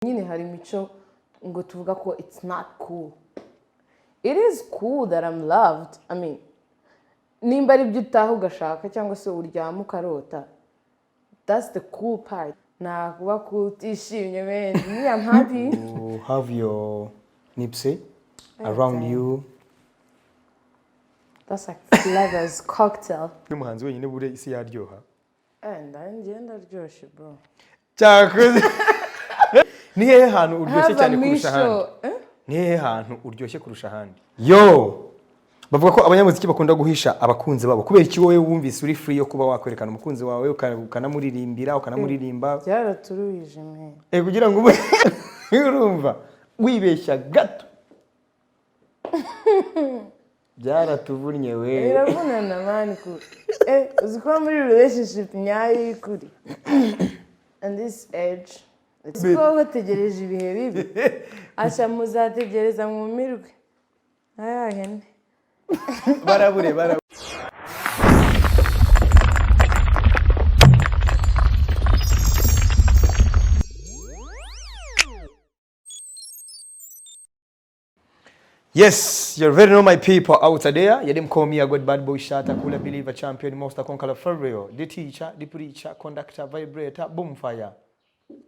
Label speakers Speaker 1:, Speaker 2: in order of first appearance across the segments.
Speaker 1: Nyine hari imico ngo tuvuga ko it's not cool. It is cool that I'm loved. I mean, nimba ari byo utaha ugashaka cyangwa se uryama ukarota, that's the cool part. Nakuba cool utishimye, man. Me, I'm happy.
Speaker 2: You have your Nipsey around you.
Speaker 1: That's like flavors cocktail.
Speaker 2: N'umuhanzi wenyine bure isi yaryoha.
Speaker 1: And njye ndaryoshye, bro.
Speaker 2: Cyakoze. Ni hehe hantu uryoshye
Speaker 1: Have a
Speaker 2: cyane kurusha ahandi?
Speaker 1: misho. Eh?
Speaker 2: Ni hehe hantu uryoshye kurusha ahandi? Yo! Bavuga ko abanyamuziki bakunda guhisha abakunzi babo. Kubera iki wowe wumvise uri free yo kuba wakwerekana umukunzi wawe, ukanamuririmbira, ukanamuririmba?
Speaker 1: Byaraturuhije, man.
Speaker 2: Eh, kugira ngo ube urumva wibeshya gato. Byaratuvunnye we.
Speaker 1: Biravunana, man, ku uzi kuba muri relationship nyayo y'ukuri and this age, it's kuba bategereje ibihe bibi. Asha, muzategereza mwumirwe aya hene.
Speaker 2: Barabure barabure. Yes, you already know my people out there. You them call me a good bad boy shatter, cooler believer, champion, monster, conqueror, for real. The teacher, the preacher, conductor, vibrator, boom fire.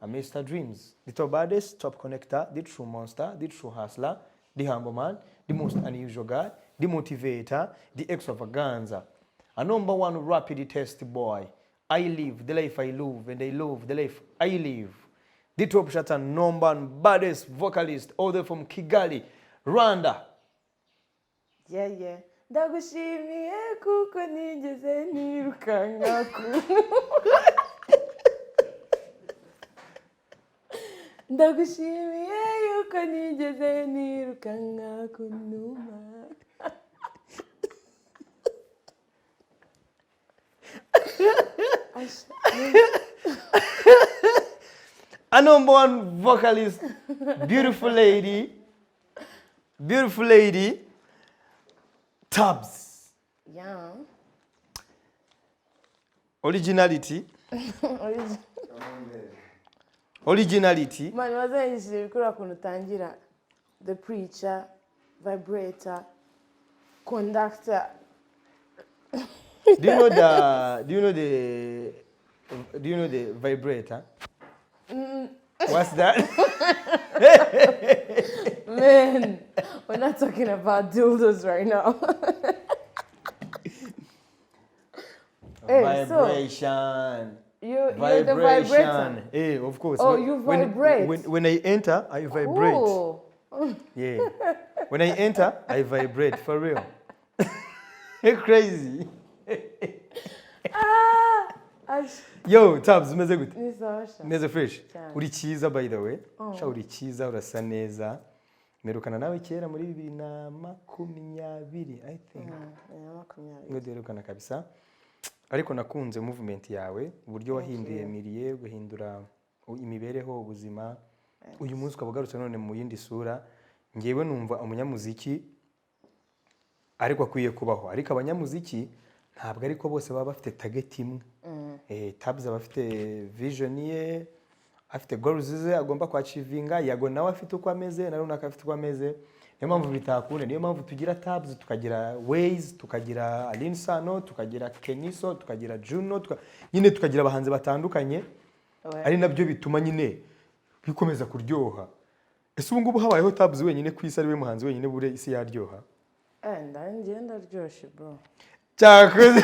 Speaker 2: A Mr. Dreams, the top baddest, top connector, the true monster, the true hustler, the humble man, the most unusual guy, the motivator, the extravaganza. A number one rapid test boy. I live the life I love and I love the life I live. The top shatter, number one baddest vocalist, all the way from Kigali, Rwanda.
Speaker 1: Yeah, ndagushimiye kuko nigeze nirukanka ku ndagushimiye yuko nigeze nirukanka ku numa. Asha.
Speaker 2: A number one vocalist, beautiful lady, beautiful lady, Tabs.
Speaker 1: Yeah.
Speaker 2: Originality, originality.
Speaker 1: Man, wazanyishije kuriya kuntu utangira the preacher, vibrator, conductor.
Speaker 2: Do you know the? Do you know the? Do you know the vibrator? What's that?
Speaker 1: Man, we're not talking about dildos right now. Hey, so
Speaker 2: Vibration.
Speaker 1: you're the vibrator.
Speaker 2: Hey, of course.
Speaker 1: Oh, you vibrate.
Speaker 2: When I enter, I vibrate.
Speaker 1: Cool.
Speaker 2: Yeah. When I enter, I vibrate for real. Crazy.
Speaker 1: Ah,
Speaker 2: Yo, Tabs, umeze gute?
Speaker 1: Ni sawa sha.
Speaker 2: Meze fresh.
Speaker 1: Cyane.
Speaker 2: Uri cyiza, by the way. Sha, uri cyiza, urasa neza. Mperukana nawe kera muri 2020, I think.
Speaker 1: 2020.
Speaker 2: Ngo duherukana kabisa. Ariko nakunze movement yawe, uburyo wahinduye milieu, guhindura imibereho, ubuzima. Uyu munsi ukaba ugarutse none mu yindi sura. Ngewe numva umunyamuziki ariko akwiye kubaho. Ariko abanyamuziki ntabwo ariko bose baba bafite target imwe. Tabs aba afite vision ye, afite goals ze agomba kwachievinga, Yago nawe afite uko ameze, na runaka afite uko ameze. Niyo mpamvu bitakunda, niyo mpamvu tugira Tabs, tukagira Ways, tukagira Aline Sano, tukagira Keniso, tukagira Juno, nyine tukagira abahanzi batandukanye. Ari nabyo bituma nyine bikomeza kuryoha. Ese ubu ngubu habayeho Tabs wenyine ku isi, ari we muhanzi wenyine bure isi yaryoha?
Speaker 1: Njye ndaryoshye, bro.
Speaker 2: Cyakoze.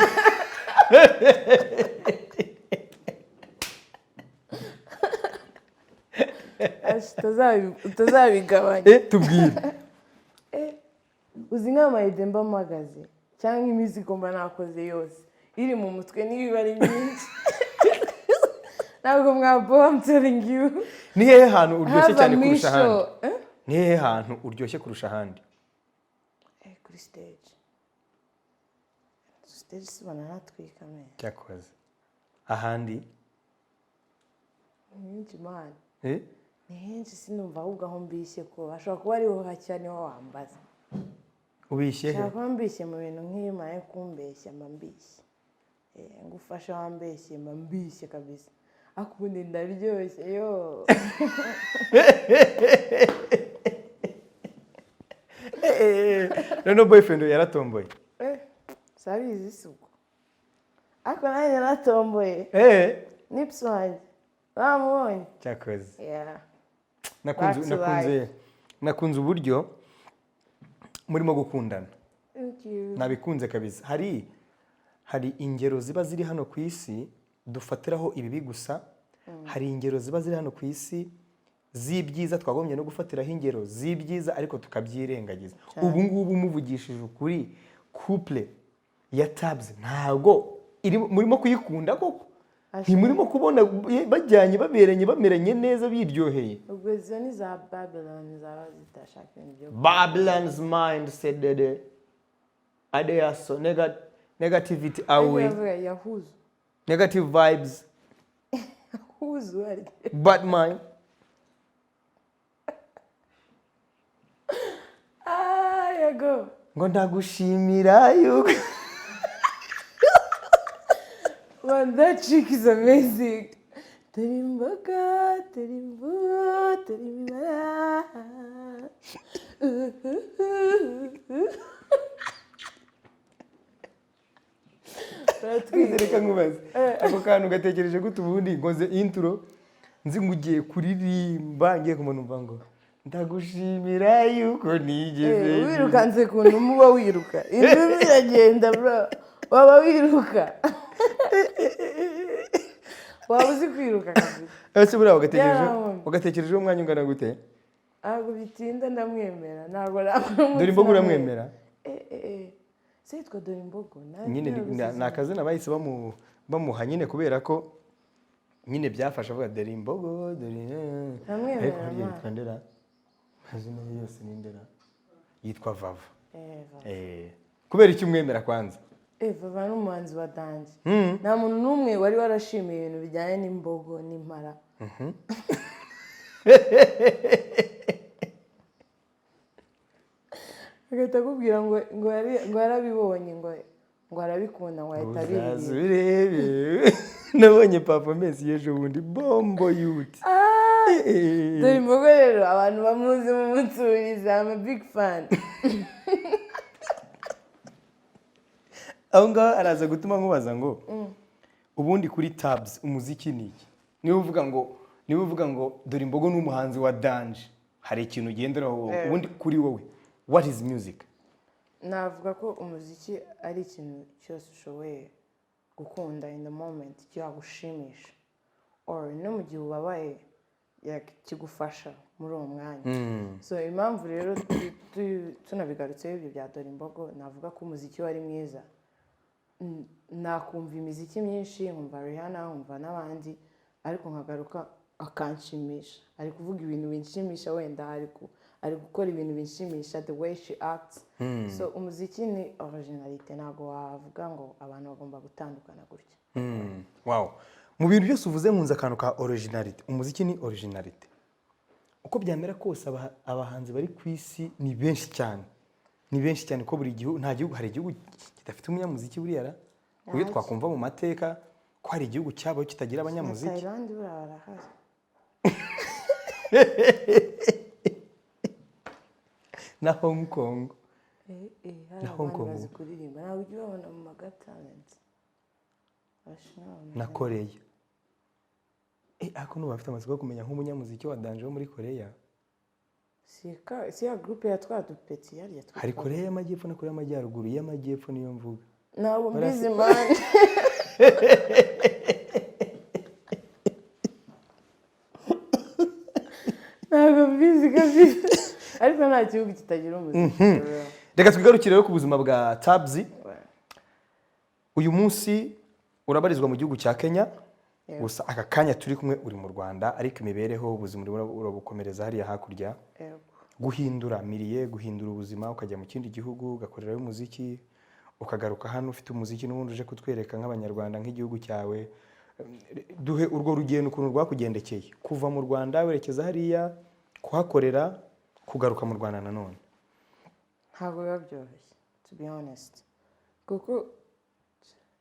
Speaker 1: Asha, utazabigabanya.
Speaker 2: Tubwire.
Speaker 1: Uzi nk'amayide mba mpagaze cyangwa imizigo mba nakoze yose iri mu mutwe niba ari myinshi, ntabwo mwaboha, I'm telling you.
Speaker 2: Ni hehe hantu uryoshye
Speaker 1: Have a
Speaker 2: cyane kurusha
Speaker 1: misho.
Speaker 2: ahandi?
Speaker 1: Eh?
Speaker 2: Ni hehe hantu uryoshye kurusha ahandi?
Speaker 1: Kuri stage. Stage si bananatwika, man.
Speaker 2: Cyakoze. Ahandi?
Speaker 1: Ni henshi, man.
Speaker 2: Eh?
Speaker 1: Ni henshi, sinumva ahubwo aho mbishye ko hashobora kuba ariho hacya niho wambaza.
Speaker 2: Ubishye he?
Speaker 1: Nshobora kuba mbishye mu bintu nk'iyo umaye kumbeshya mba mbishye. Ngufasha wambeshye mba mbishye kabisa. Ariko ubundi ndaryoshye yo.
Speaker 2: Noneho boyfriend yaratomboye.
Speaker 1: Sabizi isuku, ariko nanjye naratomboye. Nips wanjye bamubonye.
Speaker 2: Cyakoze.
Speaker 1: Yeah.
Speaker 2: Nakunze
Speaker 1: Back to
Speaker 2: nakunze nakunze uburyo murimo gukundana.
Speaker 1: Thank you.
Speaker 2: Nabikunze kabisa. Hari ingero ziba ziri hano ku isi dufatiraho ibibi gusa, hari ingero ziba ziri hano ku isi z'ibyiza twagombye no gufatiraho ingero z'ibyiza, ariko tukabyirengagiza. Ubu ngubu muvugishije ukuri, couple ya Tabz ntabwo murimo kuyikunda koko? Ntimurimo kubona bajyanye, baberanye, bameranye neza, biryoheye?
Speaker 1: Ubwo izo ni za Babylon zaba zidashaka ibintu byo
Speaker 2: Babylon's mind said that adeyaso negativity away.
Speaker 1: Bavuga yahuzu.
Speaker 2: Negative vibes.
Speaker 1: Yahuzu harya.
Speaker 2: Bad mind.
Speaker 1: Ah, yego.
Speaker 2: Ngo ndagushimira yuko
Speaker 1: Man, that chick is amazing. Turi imboga, turi imbuto, turi imibara.
Speaker 2: Reka nkubaze, ako kantu gatekereje gute? Ubundi nkoze intro nzi ngo ugiye kuririmba, ngiye kumva numva ngo ndagushimira yuko nigeze
Speaker 1: Wirukanse ku ntumu, uba wiruka, intumu iragenda bro, waba wiruka, waba uzi kwiruka kabisa.
Speaker 2: Ese buriya wagatekereje
Speaker 1: Yeah.
Speaker 2: wagatekerejeho umwanya ungana gute?
Speaker 1: Ntabwo bitinda, ndamwemera, ntabwo nabona.
Speaker 2: Dore imbogo uramwemera?
Speaker 1: Eh eh eh, se yitwa Dore Imbogo?
Speaker 2: Nyine ni akazina bahise bamuha nyine kubera ko nyine byafashe avuga dore imbogo dore
Speaker 1: Ndamwemera,
Speaker 2: ariko harya
Speaker 1: man.
Speaker 2: yitwa ndera? Amazina ye yose ni ndera? Yitwa Vava.
Speaker 1: Eva.
Speaker 2: Kubera icyo umwemera kwanza?
Speaker 1: Vava ni umuhanzi wa danger. Nta muntu n'umwe wari warashimiye ibintu bijyanye n'imbogo n'impara, agahita akubwira ngo yarabibonye, ngo arabikunda, ngo ahita
Speaker 2: Uzaza
Speaker 1: abiririmba.
Speaker 2: Urebe, nabonye performance y'ejo bundi, bombo yuti.
Speaker 1: Dore imbogo rero, abantu bamuzi mumunsuriza, I'm a big fan.
Speaker 2: Aho ngaho araza gutuma nkubaza ngo ubundi kuri Tabz umuziki ni iki? Niba uvuga ngo Dore Imbogo ni umuhanzi wa danger, hari ikintu ugenderaho wowe. Ubundi kuri wowe, what is music?
Speaker 1: Navuga ko umuziki ari ikintu cyose ushoboye gukunda in the moment, cyagushimisha or no mu gihe ubabaye, kigufasha muri uwo mwanya. So impamvu rero tunabigarutseho ibyo bya Dore Imbogo, navuga ko umuziki wari mwiza. Nakumva imiziki myinshi, nkumva Rihanna, nkumva n'abandi, ariko nkagaruka akanshimisha, ari kuvuga ibintu binshimisha, wenda ari gukora ibintu binshimisha, the way she acts. So umuziki ni originality, ntabwo wavuga ngo abantu bagomba gutandukana gutya.
Speaker 2: Wow, mu bintu byose uvuze nkunze akantu ka originality. Umuziki ni originality. Uko byamera kose, abahanzi bari ku isi ni benshi cyane, ni benshi cyane, ko buri gihugu, nta gihugu, hari igihugu kidafite umunyamuziki buriya ra? Ku buryo twakumva mu mateka ko hari igihugu cyabaho kitagira
Speaker 1: Na
Speaker 2: abanyamuziki?
Speaker 1: Thailand buriya barahari.
Speaker 2: Na Hong Kong.
Speaker 1: Hari
Speaker 2: Na Hong
Speaker 1: abandi
Speaker 2: Kong.
Speaker 1: bazi kuririmba, ntabwo ujya ubabona mu ma Got Talent? Abashinwa bameze
Speaker 2: Na Koreya. Ariko nuba bafite amatsiko yo kumenya nk'umunyamuziki wa danger wo muri Koreya.
Speaker 1: Si ya groupe ya twa dupeti yarya twitwa?
Speaker 2: Hari Koreya y'Amajyepfo na Koreya y'Amajyaruguru. Iy'Amajyepfo niyo mvuga.
Speaker 1: Ntabwo mbizi man. Ntabwo mbizi kabisa, ariko nta gihugu kitagira umuziki for real.
Speaker 2: Reka twigarukire rero ku buzima bwa Tabz. Uyu munsi urabarizwa mu gihugu cya Kenya.
Speaker 1: Yego.
Speaker 2: Gusa aka kanya turi kumwe uri mu Rwanda, ariko imibereho, ubuzima urimo urabukomereza hariya hakurya.
Speaker 1: Yego.
Speaker 2: Guhindura milieu, guhindura ubuzima, ukajya mu kindi gihugu ugakorerayo umuziki, ukagaruka hano ufite umuziki n'ubundi uje kutwereka nk'Abanyarwanda, nk'igihugu cyawe. Duhe urwo rugendo ukuntu rwakugendekeye, kuva mu Rwanda werekeza hariya kuhakorera, kugaruka mu Rwanda nanone.
Speaker 1: Ntabwo biba byoroshye, to be honest, kuko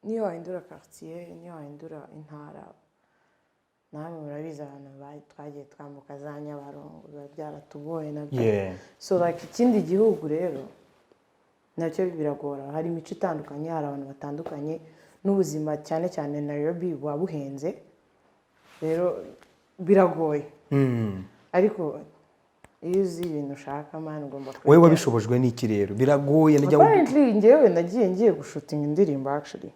Speaker 1: niyo wahindura quartier, niyo wahindura intara, Namwe murabizi, abantu twagiye twambuka za Nyabarongo, biba byaratugoye nabyo. So like ikindi gihugu rero nacyo biragora, hari imico itandukanye, hari abantu batandukanye n'ubuzima, cyane cyane Nairobi buba buhenze, rero biragoye. Ariko iyo uzi ibintu ushaka, man, ugomba
Speaker 2: Wowe
Speaker 1: kubigeraho.
Speaker 2: wabishobojwe n'iki rero? Biragoye, najya
Speaker 1: Apparently njyewe nagiye ngiye gushootinga indirimbo actually,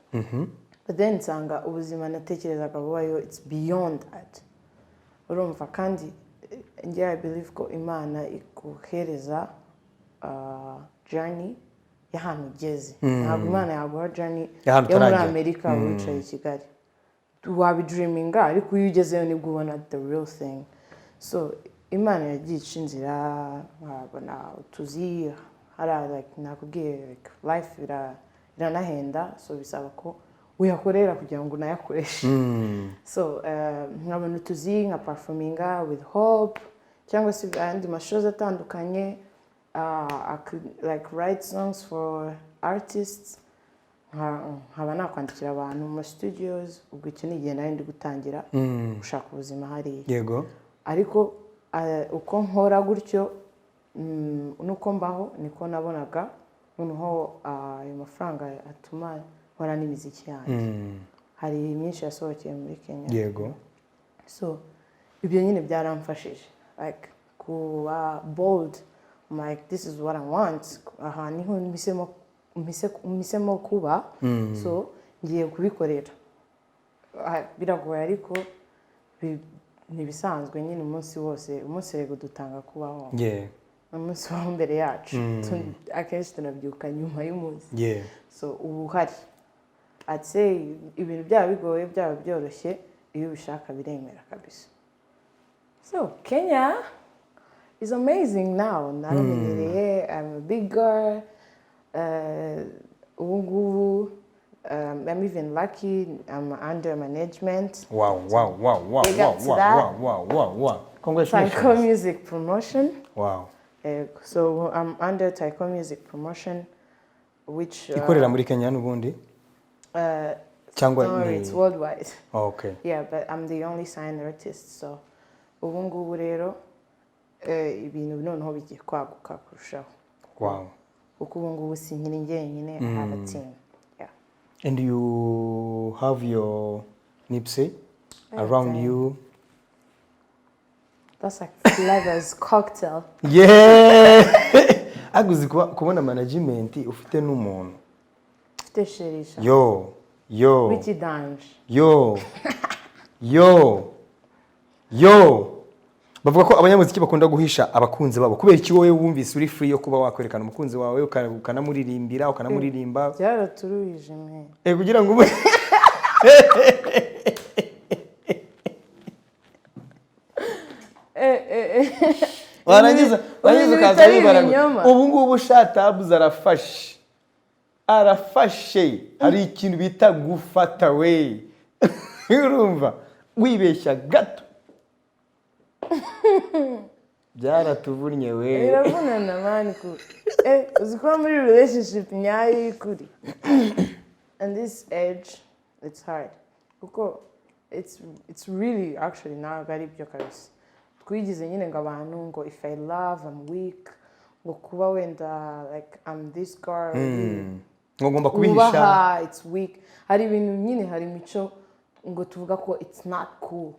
Speaker 1: but then nsanga ubuzima natekerezaga bubayo, it's beyond that. Urumva, kandi njye I believe ko Imana iguhereza journey y'ahantu ugeze. Ntabwo Imana yaguha journey
Speaker 2: y'ahantu
Speaker 1: yo muri
Speaker 2: utaragera.
Speaker 1: Amerika wicaye i Kigali. Wabidreaminga, ariko iyo ugezeyo nibwo ubona the real thing. So Imana yagiye ica inzira, nkabona utuzi hari, like nakubwiye, like life iranahenda, so bisaba ko uyakorera kugira ngo unayakoreshe. So nkabona utuzi nka performinga with Hope cyangwa se ayandi mashows atandukanye. I could like write songs for artists, nkaba nakwandikira abantu mu ma studios. Ubwo icyo ni igihe nari ndi gutangira gushaka ubuzima hariya. Ariko uko nkora gutyo, nuko mbaho, niko nabonaga noneho ayo mafaranga atuma nkora n'imiziki yanjye. Hari myinshi yasohokeye muri Kenya. So ibyo nyine byaramfashije like kuba bold. I'm like, "This is what I want. Aha niho mpisemo kuba, so ngiye kubikorera." Ah, biragoye ariko ni ibisanzwe nyine. Umunsi wose, umunsi rego dutanga kubaho, umunsi wa mbere yacu. Akenshi tunabyuka nyuma y'umunsi. So uba uhari. I'd say ibintu byaba bigoye, byaba byoroshye, iyo ubishaka biremera kabisa. So Kenya is amazing now, naramenyereye. I'm a big girl. Ubu ngubu I'm even lucky, I'm under management. Big up to that.
Speaker 2: Wow, congratulations.
Speaker 1: Tyco Music Promotion. So I'm under Tyco Music Promotion, which
Speaker 2: Ikorera muri Kenya n'ubundi cyangwa
Speaker 1: No, it's worldwide.
Speaker 2: Okay.
Speaker 1: Yeah, but I'm the only signed artist, so ubu ngubu rero ibintu noneho bigiye kwaguka kurushaho. Kuko ubu ngubu sinkiri njyenyine, I have a team. Yeah.
Speaker 2: And you have your Nipsey around you.
Speaker 1: That's like flavors cocktail.
Speaker 2: Yeah, ariko uzi kubona management ufite n'umuntu
Speaker 1: Ufite sherisha.
Speaker 2: Yo yo.
Speaker 1: W'ikidanje.
Speaker 2: Yo yo yo, bavuga ko abanyamuziki bakunda guhisha abakunzi babo. Kubera iki wowe wumvise uri free yo kuba wakwerekana umukunzi wawe, ukanamuririmbira, ukanamuririmba?
Speaker 1: Byaraturuhije mwe.
Speaker 2: Kugira ngo ube warangiza warangiza
Speaker 1: Ibintu
Speaker 2: ukaza
Speaker 1: bitari
Speaker 2: wibara
Speaker 1: ibinyoma.
Speaker 2: Ubu ngubu shatabuze, arafashe, arafashe. Hari ikintu bita gufata we, urumva wibeshya gato, byaratuvunnye we.
Speaker 1: Biravunana man, ku uzi kuba muri relationship nyayo y'ukuri and this age, it's hard, kuko it's really actually ntabwo ari byo kabisa. Twigize nyine ngo abantu ngo if I love, I'm weak, ngo kuba wenda like I'm this girl
Speaker 2: Ngo ngomba kubihisha.
Speaker 1: Wubaha, it's weak. Hari ibintu nyine, hari imico ngo tuvuga ko it's not cool.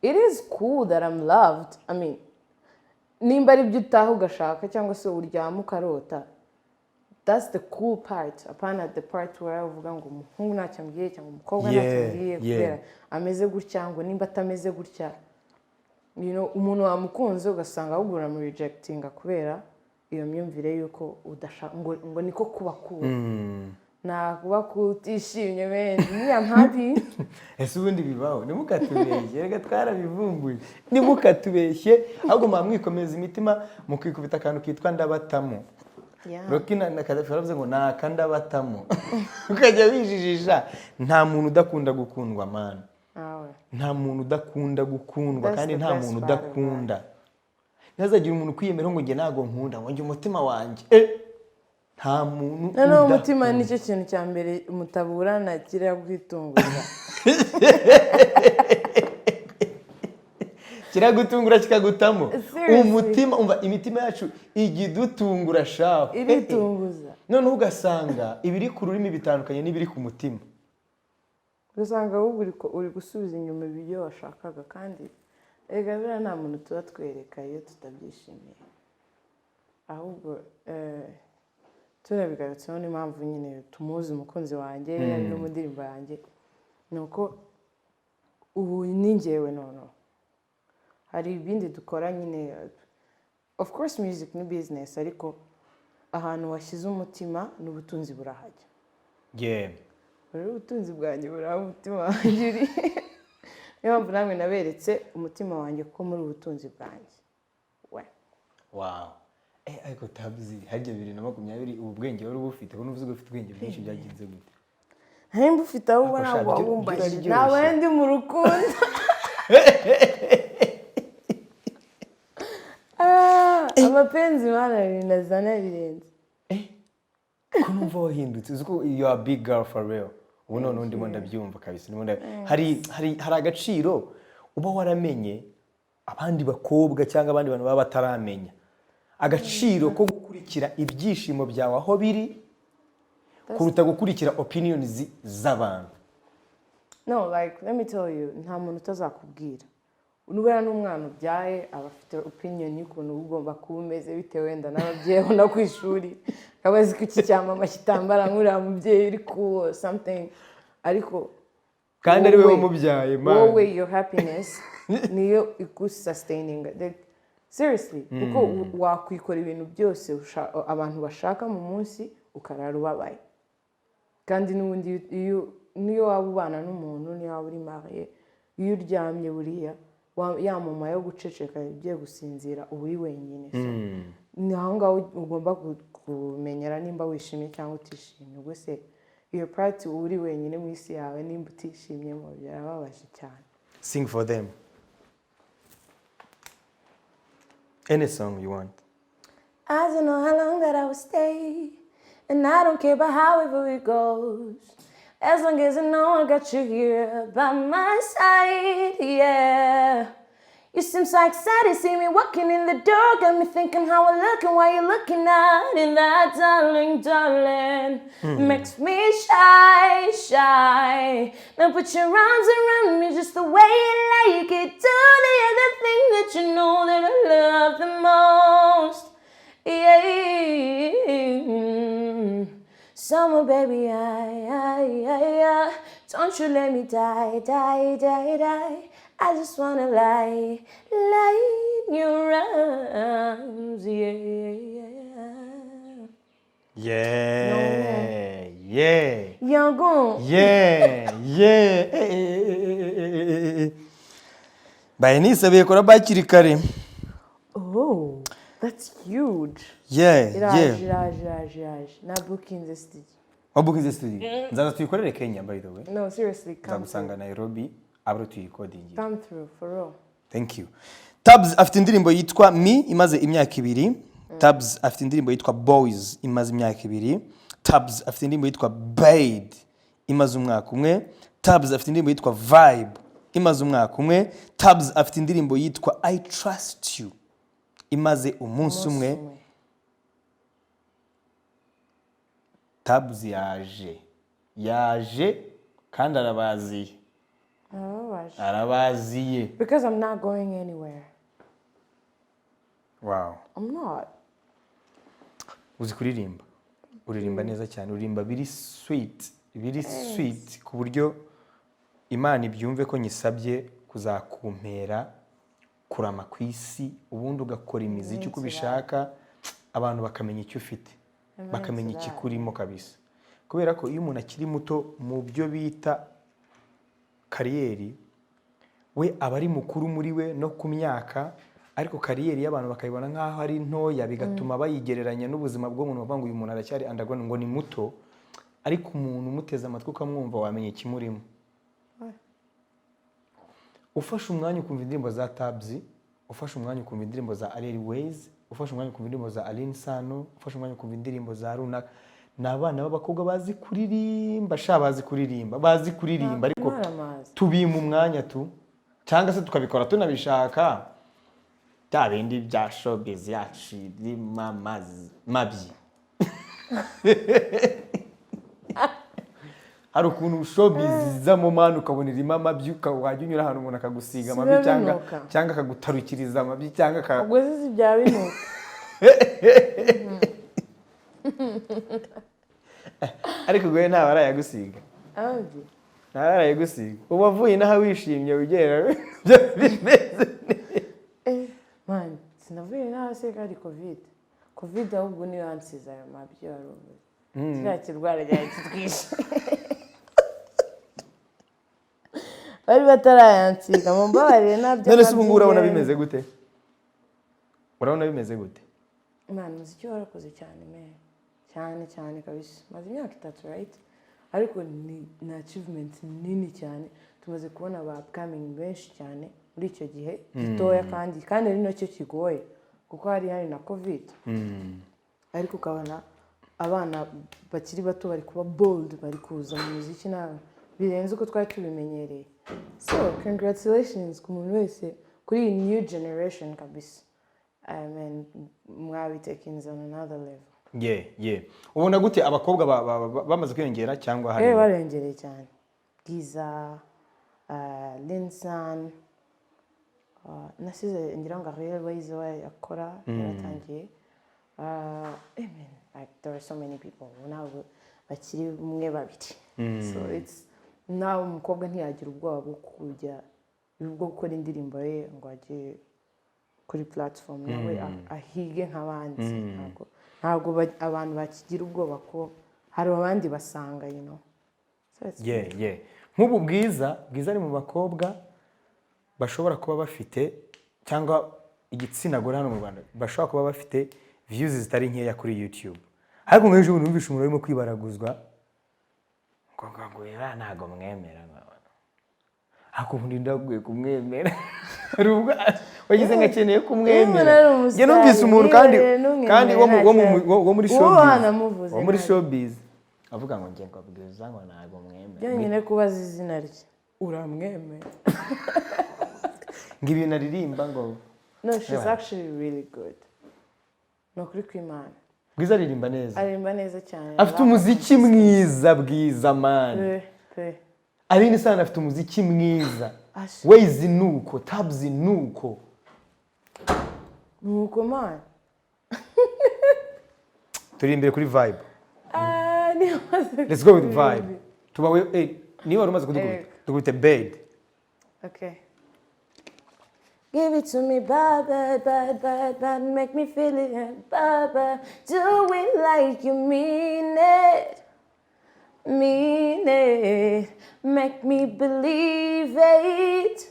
Speaker 1: It is cool that I'm loved. I mean, nimba ari byo utaha ugashaka cyangwa se uryama ukarota, that's the cool part, apana the part where uvuga ngo umuhungu ntacyo ambwiye cyangwa umukobwa ntacyo ambwiye kubera ameze gutya, ngo nimba atameze gutya, umuntu wamukunze ugasanga ahubwo uramurejectinga kubera iyo myumvire y'uko udashaka ngo niko kuba cool. Nta kuba cool utishimye, man. Me, I'm happy.
Speaker 2: Ese ubundi bibaho? Ntimukatubeshye reka, twarabivumbuye. Ntimukatubeshye, ahubwo muba mwikomeza imitima, mukikubita akantu kitwa ndabatamo. Rocky na Kadafi baravuze ngo ni akandabatamo, ukajya wijijisha. Nta muntu udakunda gukundwa, man.
Speaker 1: Nawe.
Speaker 2: Nta muntu udakunda gukundwa.
Speaker 1: That's
Speaker 2: Kandi
Speaker 1: the
Speaker 2: nta
Speaker 1: best
Speaker 2: muntu
Speaker 1: part of
Speaker 2: udakunda. Ntihazagire umuntu ukwiyemeraho ngo njye ntabwo nkunda, ngo njye umutima wanjye, nta muntu
Speaker 1: Noneho umutima
Speaker 2: udakunda.
Speaker 1: nicyo kintu cya mbere mutaburana kiriya kwitunguza.
Speaker 2: Kiragutungura kikagutamo.
Speaker 1: Seriously.
Speaker 2: Umutima, umva, imitima yacu ijya idutungura shahu.
Speaker 1: Iritunguza.
Speaker 2: Noneho ugasanga ibiri ku rurimi bitandukanye n'ibiri ku mutima.
Speaker 1: Ugasanga ahubwo uri gusubiza inyuma ibyo washakaga. Kandi erega buriya nta muntu tuba twereka iyo tutabyishimiye. Ahubwo tunabigarutseho, n'impamvu nyine tumuzi, umukunzi wanjye, ari no mu ndirimbo yanjye, ni uko ubu ni njyewe. Noneho hari ibindi dukora nyine. Of course music ni business, ariko ahantu washyize umutima n'ubutunzi burahajya. Rero ubutunzi bwanjye buri aho umutima wanjye uri. Niyo mpamvu namwe naberetse umutima wanjye, kuko muri ubutunzi bwanjye we.
Speaker 2: Wow. Ariko Tabz, harya 2020 ubu bwenge wari ubufite? Ko nuvuze ko ufite ubwenge bwinshi, byagenze gute?
Speaker 1: Nari mbufite, ahubwo
Speaker 2: Ariko
Speaker 1: ntabwo
Speaker 2: sha,
Speaker 1: wabumbaje.
Speaker 2: byo.
Speaker 1: Ntabwo ndi mu rukundo. Ah, amapenzi mana binazana birenze.
Speaker 2: Ko numva wahindutse, uzi ko you are a big girl for real ubu? Noneho ndimo ndabyumva kabisa, ndimo hari agaciro uba waramenye abandi bakobwa cyangwa abandi bantu baba bataramenya, agaciro ko gukurikira ibyishimo byawe aho biri kuruta gukurikira opinions z'abantu.
Speaker 1: No, like, let me tell you, nta muntu utazakubwira. Nubera n'umwana ubyaye aba afite opinion y'ukuntu uba ugomba kuba umeze, bitewe wenda n'ababyeyi abona ku ishuri, akaba azi ko iki cyamama kitambara nk'uriya mubyeyi uri cool or something, ariko
Speaker 2: Kandi ari we
Speaker 1: wowe,
Speaker 2: wamubyaye, man.
Speaker 1: wowe your happiness niyo ikusustaininga. Like, seriously, kuko wakwikora ibintu byose abantu bashaka mu munsi, ukarara ubabaye. Kandi n'ubundi iyo niyo waba ubana n'umuntu, niyo waba uri marié, iyo uryamye buriya ya muma yo guceceka ugiye gusinzira, uba uri wenyine. So ni aho ngaho ugomba kumenyera nimba wishimye cyangwa utishimye. Ubwo se iyo part uba uri wenyine mu isi yawe, nimba utishimyemo birababaje cyane.
Speaker 2: Sing for them any song you want.
Speaker 1: I don't know how long that I will stay, and I don't care about however it goes. As long as I know I got you here by my side, yeah. You seem so excited, see me walking in the door, got me thinking how I look and why you looking at, and that, darling, darling, makes me shy, shy. Now put your arms around me just the way you like it. Do the other thing that you know that I love the most. Yeah. Summer, baby, I, don't you let me die, die, die, die. I just wanna lie, lie in your arms, yeah. Yangon.
Speaker 2: Yeah. Eh. Baye nisabiye kora bakiri kare.
Speaker 1: Oh, that's huge. Iraje, iraje, iraje, iraje. Na booking the studio.
Speaker 2: Wabukinze studio? Nzaza tuyikorere Kenya, by the way.
Speaker 1: No, seriously, come through.
Speaker 2: Nzagusanga Nairobi abro tuyikodingi.
Speaker 1: Come through, for real.
Speaker 2: Thank you. Tabz afite indirimbo yitwa Me imaze imyaka 2. Tabz afite indirimbo yitwa Boys imaze imyaka 2. Tabz afite indirimbo yitwa Bade imaze umwaka umwe. Tabz afite indirimbo yitwa Vibe imaze umwaka umwe. Tabz afite indirimbo yitwa I Trust You imaze umunsi umwe.
Speaker 1: Umwe.
Speaker 2: Tabz yaje, yaje kandi arabaziye.
Speaker 1: Arababaje.
Speaker 2: Arabaziye.
Speaker 1: Because I'm not going anywhere.
Speaker 2: Wow.
Speaker 1: I'm not.
Speaker 2: Uzi kuririmba, uririmba neza cyane, uririmba biri sweet, biri sweet, ku buryo Imana ibyumve ko nyisabye kuzakumpera kurama ku isi, ubundi ugakora imiziki uko ubishaka, abantu bakamenya icyo ufite, bakamenya ikikurimo kabisa. Kubera ko iyo umuntu akiri muto mu byo bita career, we aba ari mukuru muri we no ku myaka, ariko career y'abantu bakayibona nk'aho ari ntoya, bigatuma bayigereranya n'ubuzima bw'umuntu, bavuga ngo uyu muntu aracyari underground, ngo ni muto. Ariko umuntu umuteze amatwi ukamwumva, wamenya ikimurimo. Ufashe umwanya ukumva indirimbo za Tabz, ufashe umwanya ukumva indirimbo za Ariel Wayz, ufashe umwanya ukumva indirimbo za Aline Sano, ufashe umwanya ukumva indirimbo za runaka, ni abana b'abakobwa bazi kuririmba sha, bazi kuririmba, bazi kuririmba, ariko
Speaker 1: Maramazi.
Speaker 2: tubima umwanya tu. Cyangwa se tukabikora tunabishaka, bya bindi bya showbiz yacu irimo amazi mabyi. Hari ukuntu showbiz izamo, man, ukabona irimo amabyi, wajya unyura ahantu umuntu akagusiga
Speaker 1: Si
Speaker 2: amabyi
Speaker 1: biba
Speaker 2: cyangwa
Speaker 1: binuka.
Speaker 2: cyangwa akagutarukiriza amabyi cyangwa
Speaker 1: Ubwo se si byaba binuka?
Speaker 2: Ariko ubwo we ntawe arayagusiga.
Speaker 1: Amabyi?
Speaker 2: Ntawe arayagusiga. Uba wavuye inaha wishimye, ugera bimeze neza.
Speaker 1: Eh, man, sinavuye inaha se ko ari COVID? COVID ahubwo niyo yansize ayo mabyi wari uvuze. Kiriya kirwara cyari kitwishe, bari batarayansiga, mumbabarire, ntabyo.
Speaker 2: None se ubu ngubu urabona bimeze gute? Urabona bimeze gute?
Speaker 1: Man, umuziki warakoze cyane, man, cyane cyane kabisa. Maze imyaka 3, right? Ariko ni achievement nini cyane. Tumaze kubona ba upcoming benshi cyane muri icyo gihe gitoya, kandi ari nacyo kigoye kuko hari na COVID, ariko ukabona abana bakiri bato bari kuba bold, bari kuza mu muziki nawe birenze uko twari tubimenyereye. So congratulations ku muntu wese kuri iyi new generation kabisa. I mean, mwabitekinze on another level.
Speaker 2: Yeah, ubona gute abakobwa bamaze kwiyongera cyangwa hari?
Speaker 1: Eh, barengereye cyane. Bwiza, Linsan, nasize ngira ngo Ariel Ways we akora yaratangiye. I mean, like, there are so many people ntabwo bakiri umwe, babiri. So it's nawe umukobwa ntiyagira ubwoba bwo kujya, bwo gukora indirimbo ye ngo ajye kuri platform, nawe ahige nk'abandi. Ntabwo abantu bakigira ubwoba ko hari abandi basanga. So it's
Speaker 2: Yeah, nk'ubu Bwiza ari mu bakobwa bashobora kuba bafite, cyangwa igitsina gore hano mu Rwanda bashobora kuba bafite views zitari nkeya kuri YouTube. Ariko nk'ejo bundi numvise umuntu urimo kwibaraguzwa ngo iriya ntabwo mwemera, ariko ubundi ndakwiye kumwemera. Hari ubwo wagize ngo akeneye kumwemera.
Speaker 1: Ari umustar,
Speaker 2: Njye numvise umuntu kandi
Speaker 1: niba rero
Speaker 2: kandi wo muri
Speaker 1: Uwo
Speaker 2: showbiz
Speaker 1: wanamuvuze
Speaker 2: wo muri
Speaker 1: nabi.
Speaker 2: showbiz avuga ngo njye ngo Bwiza ngo ntabwo mwemera.
Speaker 1: Byonyine kubaza izina rye, uramwemera?
Speaker 2: Ngo ibintu aririmba ngo
Speaker 1: No, she's actually really good, ni ukuri kw'Imana.
Speaker 2: Bwiza aririmba neza.
Speaker 1: Aririmba neza cyane.
Speaker 2: Afite umuziki mwiza, Bwiza, man.
Speaker 1: Pe pe.
Speaker 2: Aline Sano afite umuziki mwiza.
Speaker 1: Asha.
Speaker 2: Ways nuko, Tabs nuko.
Speaker 1: Nuko, man.
Speaker 2: Turi imbere kuri vibe.
Speaker 1: Ah, niyo maze.
Speaker 2: Let's go with vibe. Tubawe, niba wari umaze kudukubita,
Speaker 1: Yego.
Speaker 2: dukubite bed.
Speaker 1: Okay. Give it to me, bad, bad, bad, bad, bad. Make me feel it, bad, bad. Do it like you mean it, mean it. Make me believe it,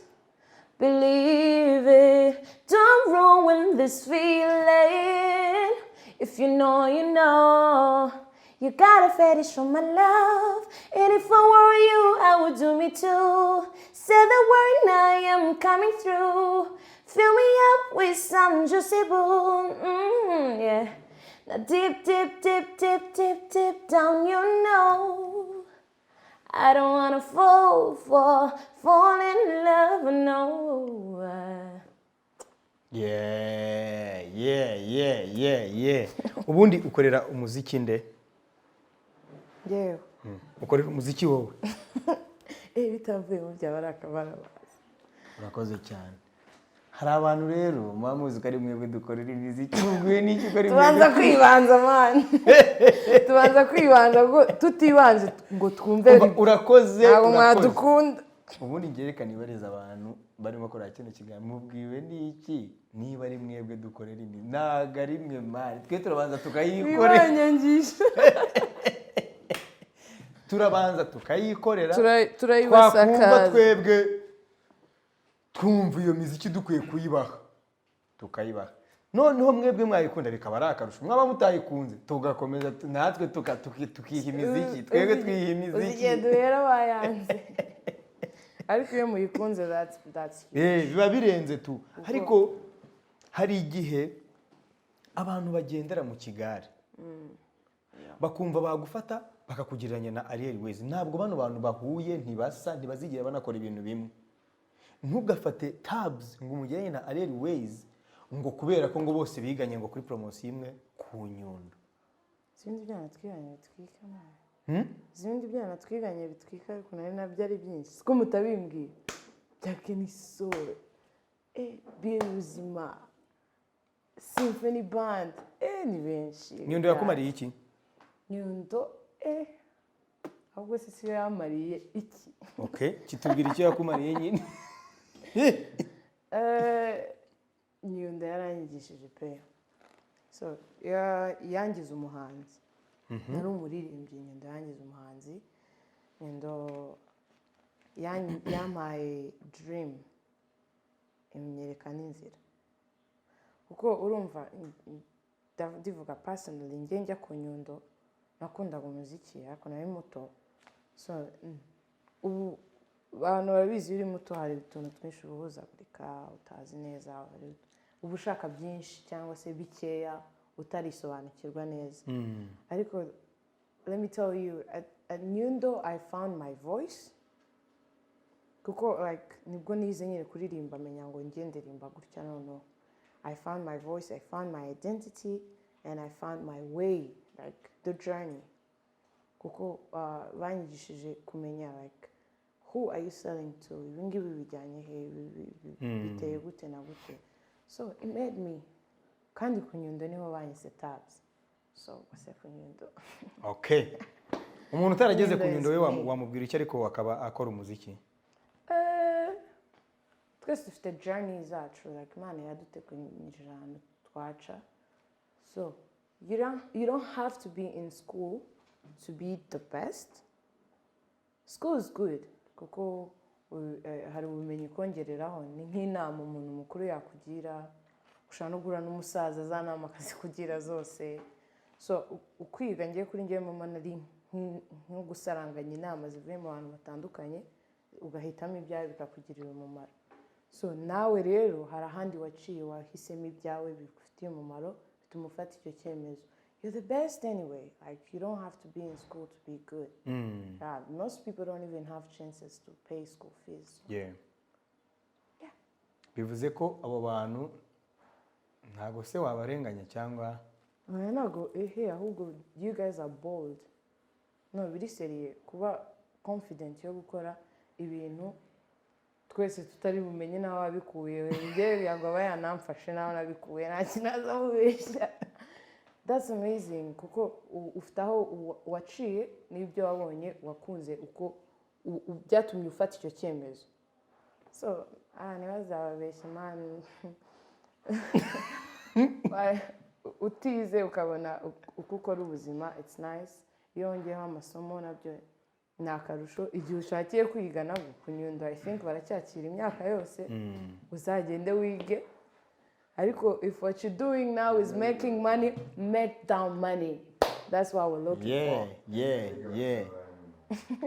Speaker 1: believe it. Don't ruin this feeling. If you know, you know. You got a fetish for my love. And if I were you, I would do me too. Say the word, I am coming through. Fill me up with some juicy boo. Yeah. Now deep, deep, deep, deep, deep, deep down, you know. I don't wanna fall in love, no.
Speaker 2: Yeah, ubundi ukorera umuziki nde?
Speaker 1: Yewe.
Speaker 2: Ukorera umuziki wowe?
Speaker 1: Eh, bitavuyemo byaba ari akabarabaza.
Speaker 2: Urakoze cyane. Hari abantu rero muba muzi ko ari mwebwe dukorera imiziki. Mubwiwe n'iki ko ari mwebwe?
Speaker 1: Tubanza kwibanza, man, tubanza kwibanza kuko tutibanje ngo twumve
Speaker 2: Umva, urakoze.
Speaker 1: ntabwo
Speaker 2: Urakoze.
Speaker 1: mwadukunda.
Speaker 2: Ubundi ngerekana ibariza abantu barimo kureba kino kiganiro: mubwiwe n'iki niba ari mwebwe dukorera imiziki? Ntabwo ari mwe, man. Twe turabanza tukayikorera.
Speaker 1: Bibanyangisha.
Speaker 2: Turabanza tukayikorera, twakumva
Speaker 1: Turayibasakaza.
Speaker 2: twebwe twumva iyo miziki dukwiye kuyibaha, tukayibaha. Noneho mwebwe mwayikunda bikaba ari akarusho, mwaba mutayikunze tugakomeza natwe tukiha imiziki, twebwe twiha imiziki.
Speaker 1: Uzi igihe duhera bayanze, ariko iyo muyikunze, that's huge.
Speaker 2: Eh, biba birenze tu. Ariko hari igihe abantu bagendera mu kigare bakumva bagufata bakakugereranya na Ariel Ways. Ntabwo bano bantu bahuye, ntibasa, ntibazigera banakora ibintu bimwe. Ntugafate Tabz ngo umugereranye na Ariel Wayz ngo kubera ko ngo bose biganye ngo kuri poromosiyo imwe ku Nyundo.
Speaker 1: Ibindi byana twiganye bitwika, man. Ibindi byana twiganye bitwika, ariko nari nabyo ari byinshi, siko mutabimbwiye, bya Kenny Sol, Bill Buzima, Symphony Band, ni benshi.
Speaker 2: Nyundo yakumariye iki?
Speaker 1: Nyundo, ahubwo se siyo yamariye iki?
Speaker 2: Okay, kitubwira icyo yakumariye nyine.
Speaker 1: Nyundo yaranyigishije pe. So yangize umuhanzi. Nari umuririmbyi, Nyundo yangize umuhanzi. Nyundo yampaye dream, imyereka n'inzira, kuko urumva ndivuga personally, njye njya ku Nyundo nakundaga umuziki ariko nari muto. So ubu abantu barabizi, iyo uri muto hari utuntu twinshi uhuzagurika, utazi neza, uba ushaka byinshi cyangwa se bikeya, utarisobanukirwa neza. Ariko let me tell you, at Nyundo I found my voice, kuko like nibwo nize nyine kuririmba, menya ngo njye ndirimba gutya. Noneho I found my voice, I found my identity and I found my way, like the journey, kuko banyigishije kumenya like who are you selling to, ibi ngibi bijyanye he, ibi biteye gute na gute. So it made me. Kandi ku Nyundo niho banyise Tabz, so base ku Nyundo.
Speaker 2: Okay, umuntu utarageze ku
Speaker 1: Nyundo
Speaker 2: Nyundo we
Speaker 1: is me.
Speaker 2: wamubwira icyo ariko akaba akora umuziki?
Speaker 1: Twese dufite journey zacu, like Imana yaduteganyirije ahantu twaca. So you don't have to be in school to be the best. School is good kuko hari ubumenyi kongereraho, ni nk'inama umuntu mukuru yakugira. Ushobora no guhura n'umusaza, za nama akazikugira zose. So ukwiga, ngiye kuri ngewe mama, nari nko gusaranganya inama zivuye mu bantu batandukanye, ugahitamo ibyawe bikakugirira umumaro. So nawe rero hari ahandi waciye, wahisemo ibyawe bigufitiye umumaro, bituma ufata icyo cyemezo. You're the best anyway. Like, you don't have to be in school to be good. Yeah, most people don't even have chances to pay school fees. Yeah.
Speaker 2: Bivuze ko abo bantu ntabwo se wabarenganya cyangwa?
Speaker 1: Oya, ntabwo ehe, ahubwo you guys are bold. No biri sérieux, kuba confident yo gukora ibintu twese tutari bumenye n'aho wabikuye. Njye ntabwo aba yanamfashe n'aho nabikuye, nta kintu azamubeshya. That's amazing, kuko ufite aho waciye n'ibyo wabonye, wakunze, uko byatumye ufata icyo cyemezo. So ntibazababeshye man. Utize ukabona uko ukora ubuzima, it's nice. Iyo wongeyeho amasomo nabyo ni akarusho. Igihe ushakiye kwiga nabwo ku Nyundo, I think baracyakira imyaka yose, uzagende wige. Ariko if what you're doing now is making money, make that money. That's what we're looking for.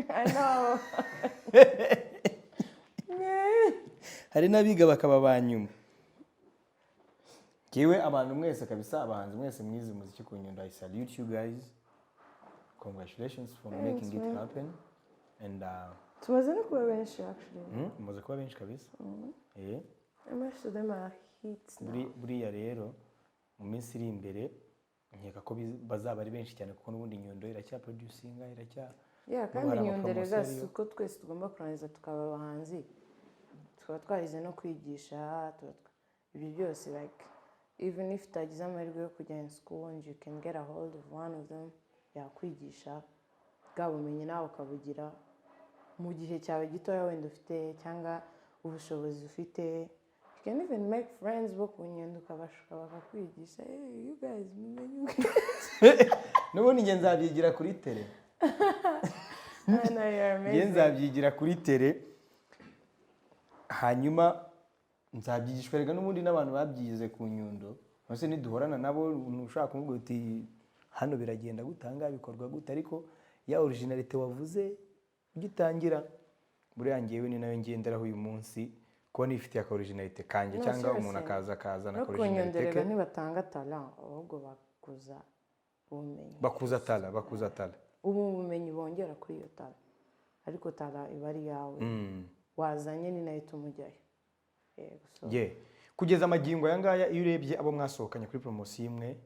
Speaker 1: I know. Yeah.
Speaker 2: Hari n'abiga bakaba ba nyuma. Ngewe abantu mwese kabisa, abahanzi mwese mwize umuziki ku Nyundo, I salute you guys. Congratulations for making it happen and
Speaker 1: Tumaze no kuba benshi actually.
Speaker 2: Mumaze kuba benshi kabisa.
Speaker 1: Most of them are hits now.
Speaker 2: Buriya rero mu minsi iri imbere nkeka ko bazaba ari benshi cyane, kuko n'ubundi Nyundo iracyaproducinga, iracya
Speaker 1: Yeah,
Speaker 2: n'ubu
Speaker 1: kandi
Speaker 2: hari
Speaker 1: Nyundo
Speaker 2: amapromosiyo
Speaker 1: rega
Speaker 2: ariyo.
Speaker 1: si uko twese tugomba kurangiza tukaba abahanzi, tukaba twarize no kwigisha, tuba ibyo byose. Like even if utagize amahirwe yo kujya in school and you can get a hold of one of them, yakwigisha bwa bumenyi nawe ukabugira mu gihe cyawe gitoya wenda ufite cyangwa ubushobozi ufite. You can even make friends bo ku Nyundo, ukabashuka bakakwigisha. Hey, you guys mumenye ubwenge.
Speaker 2: N'ubundi njye nzabyigira kuri terrain.
Speaker 1: I know, you're
Speaker 2: Njye
Speaker 1: amazing.
Speaker 2: nzabyigira kuri terrain, hanyuma nzabyigishwa rega n'ubundi n'abantu babyize ku Nyundo. Mbese niduhorana nabo, ushaka kumubwira uti hano biragenda gutanga bikorwa gute, ariko ya originalité wavuze ugitangira, buriya ngewe ni nayo ngenderaho uyu munsi, kuba nifitiye aka originalité kanjye
Speaker 1: No,
Speaker 2: cyangwa umuntu
Speaker 1: seriously.
Speaker 2: akaza akazana
Speaker 1: No
Speaker 2: aka
Speaker 1: ku Nyundo
Speaker 2: originalité
Speaker 1: rega
Speaker 2: ke.
Speaker 1: ntibatanga talent, ahubwo bakuza ubumenyi.
Speaker 2: Bakuza talent, bakuza talent.
Speaker 1: Ubu bumenyi bongera kuri iyo talent, ariko talent iba ari iyawe. Wazanye ni nayo ituma ujyayo. Yego, so
Speaker 2: Yeah. Kugeza amagingo aya ngaya, iyo urebye abo mwasohokanye kuri poromosiyo imwe,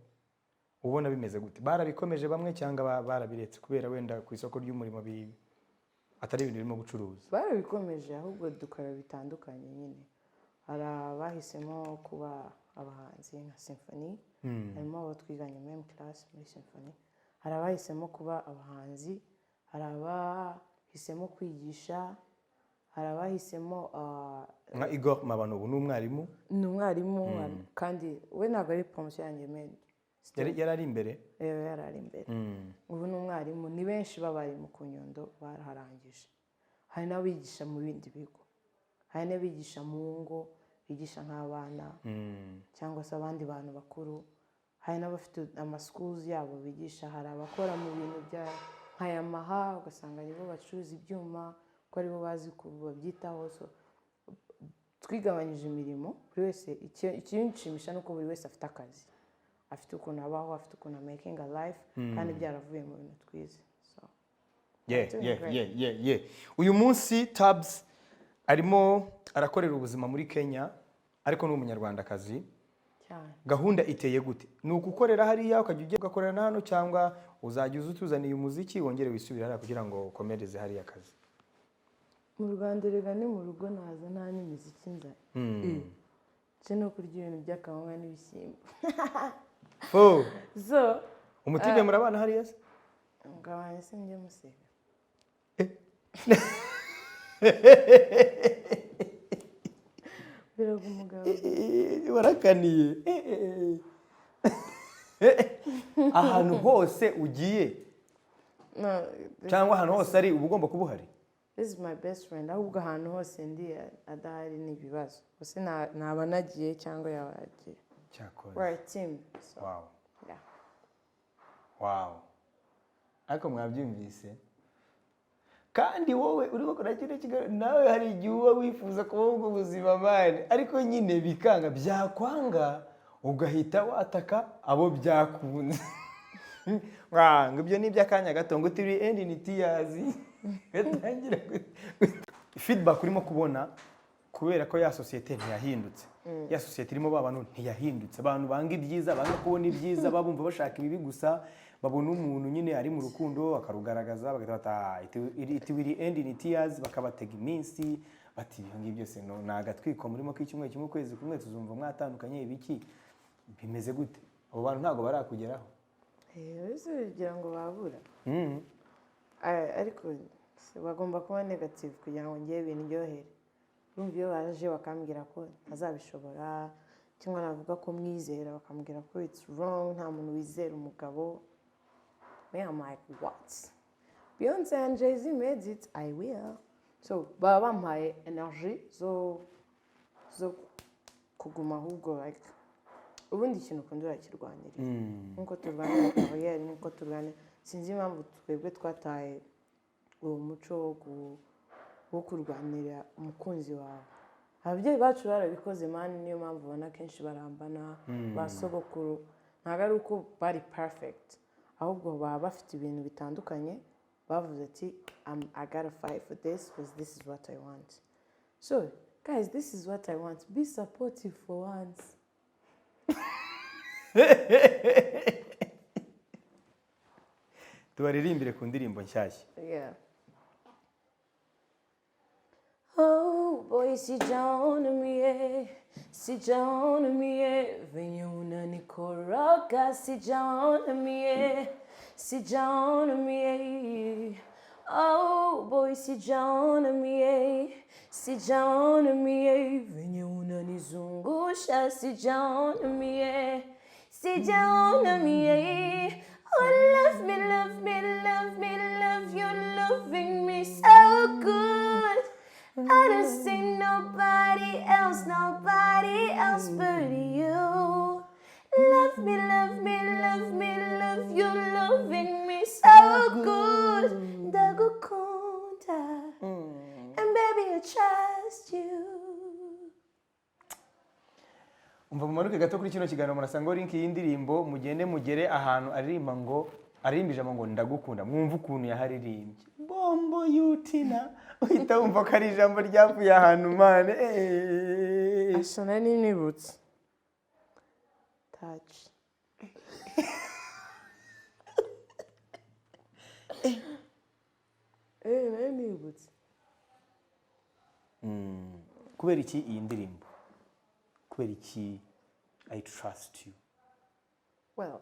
Speaker 2: ubona bimeze gute? Barabikomeje bamwe cyangwa barabiretse kubera wenda ku isoko ry'umurimo atari ibintu birimo gucuruza?
Speaker 1: Barabikomeje, ahubwo dukora bitandukanye nyine. Hari abahisemo kuba abahanzi nka Symphony, harimo abo twiganye muri M class muri Symphony. Hari abahisemo kuba abahanzi, hari abahisemo kwigisha, hari abahisemo
Speaker 2: Nka Igor Mabano ubu ni umwarimu.
Speaker 1: Ni umwarimu, kandi we ntabwo ari poromosiyo yanjye men.
Speaker 2: Yari ari imbere.
Speaker 1: Rero yari ari imbere. Ubu ni umwarimu. Ni benshi b'abarimu ku Nyundo baraharangije. Hari n'abigisha mu bindi bigo, hari n'abigisha mu ngo, bigisha nk'abana cyangwa se abandi bantu bakuru. Hari n'abafite amaschools yabo bigisha. Hari abakora mu bintu bya nka Yamaha, ugasanga nibo bacuruza ibyuma kuko aribo bazi babyitaho. So twigabanyije imirimo, buri wese ikinshimisha ni uko buri wese afite akazi, afite ukuntu abaho, afite ukuntu amakinga life, kandi byaravuye mu bintu twize. So doing great.
Speaker 2: Yeah. Uyu munsi Tabz arimo arakorera ubuzima muri Kenya, ariko ni Umunyarwandakazi.
Speaker 1: Cyane.
Speaker 2: Gahunda iteye gute? Ni ukukorera hariya ukajya ujya ugakorera na hano, cyangwa uzajya uza utuzaniye umuziki wongere wisubire hariya kugira ngo ukomereze hariya akazi?
Speaker 1: Mu Rwanda rega ni mu rugo, naza nta n'imiziki nzanye. Nce no kurya ibintu by'akawunga n'ibishyimbo.
Speaker 2: Oh,
Speaker 1: So
Speaker 2: umutipe murabana hariya se?
Speaker 1: Umugabo wanjye se njye musiga? Biraga umugabo.
Speaker 2: Warakaniye. Ahantu hose ugiye
Speaker 1: No, this,
Speaker 2: cyangwa ahantu hose ari, uba ugomba kuba uhari.
Speaker 1: This is my best friend. Ahubwo ahantu hose ndi adahari ni ibibazo gusa. Naba nagiye cyangwa yaba yagiye.
Speaker 2: Cyakora
Speaker 1: We're a team, so yeah.
Speaker 2: Wow, ariko mwabyumvise. Kandi wowe uri gukora kino kiganiro, nawe hari igihe uba wifuza kubaho ubwo buzima man, ariko nyine bikanga. Byakwanga ugahita wataka abo byakunze. Wa, ngo ibyo ni iby'akanya gato, ngo turi end in tears. Gatangira feedback urimo kubona, kubera ko ya sosiyete ntiyahindutse, ya sosiyete irimo ba bantu ntiyahindutse, abantu banga ibyiza, banga kubona ibyiza, babumva bashaka ibibi gusa. Babona umuntu nyine ari mu rukundo akarugaragaza, bagahita bata "Ah, it will end in tears", bakabatega iminsi bati ibyo ngibyo byose no ni agatwiko murimo k'icyumweru kimwe, ukwezi kumwe tuzumva mwatandukanye. Ibiki bimeze gute? Abo bantu ntabwo barakugeraho?
Speaker 1: Ese kugira ngo babura? Ariko se bagomba kuba negative kugira ngo ngewe bindyohere. Urumva, iyo baje bakambwira ko ntazabishobora, cyangwa navuga ko mwizera bakambwira ko it's wrong, nta muntu wizera umugabo, me I'm like, "What? Beyonce and Jay-Z made it, I will." So baba bampaye energy zo kuguma. Ahubwo like ubundi ikintu ukunda urakirwanirira, nk'uko turwanira carrière, nk'uko turwanira. Sinzi impamvu twebwe twataye uwo muco wo kurwanira umukunzi wawe. Ababyeyi bacu barabikoze man, niyo mpamvu ubona akenshi barambana. Ba sogokuru ntabwo ari uko bari perfect, ahubwo baba bafite ibintu bitandukanye bavuze ati "I gotta fight for this because this is what I want." So guys, this is what I want. Be supportive for once.
Speaker 2: Tubaririmbire ku ndirimbo nshyashya.
Speaker 1: Yeah. Oh boy, sijaona mie, sijaona mie, venye unanikoroga, sijaona mie, sijaona mie. Oh boy, sijaona mie, sijaona mie, venye unanizungusha, sijaona mie, sijaona mie. Oh, love me, love me, love me, love you, loving me so good. I don't see nobody else, nobody else but you. Love me, love me, love me, love you, loving me so good. Ndagukunda. And baby, I trust you.
Speaker 2: Umva, mumanuke gato kuri kino kiganiro, murasanga link y'indirimbo. Mugende mugere ahantu aririmba ngo, aririmba ijambo ngo "ndagukunda", mwumve ukuntu yaharirimbye. Bombo yutina, uhita wumva ko ari ijambo ryavuye ahantu, man.
Speaker 1: Asa nari nibutse touch. Nari nibutse.
Speaker 2: Kubera iki iyi ndirimbo? Kubera iki "I Trust You"?
Speaker 1: Well,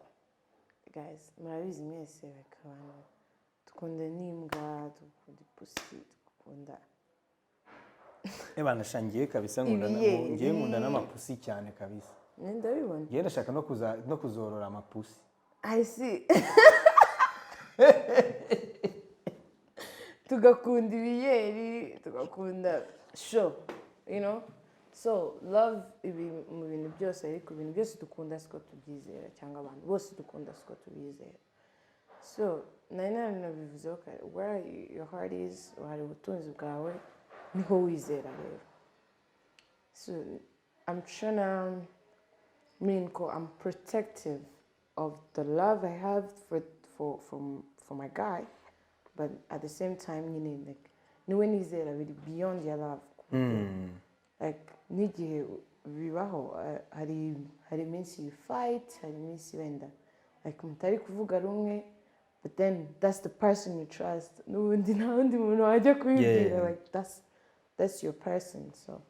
Speaker 1: guys, murabizi mwese, like, abantu dukunda n'imbwa, dukunda ipusi, dukunda
Speaker 2: Ebana sha, ngiye kabisa nkunda
Speaker 1: ibiyeri.
Speaker 2: Ngiye nkunda n'amapusi cyane kabisa.
Speaker 1: Ndabibona.
Speaker 2: Ngiye ndashaka no kuzorora amapusi.
Speaker 1: I see. Tugakunda ibiyeri, tugakunda show. So love ibi mu bintu byose, ariko ibintu byose dukunda siko tubyizera, cyangwa abantu bose dukunda siko tubizera. So nari nanabivuzeho kare, where your heart is, hari ubutunzi bwawe, niho wizera rero. So I'm trying to mean ko I'm protective of the love I have for my guy, but at the same time nyine, like, niwe nizera biri beyond your love. Like, n'igihe bibaho, hari iminsi you fight, hari iminsi wenda, like, mutari kuvuga rumwe, but then that's the person you trust. N'ubundi nta wundi muntu wajya kubibwira. Like, that's your person. So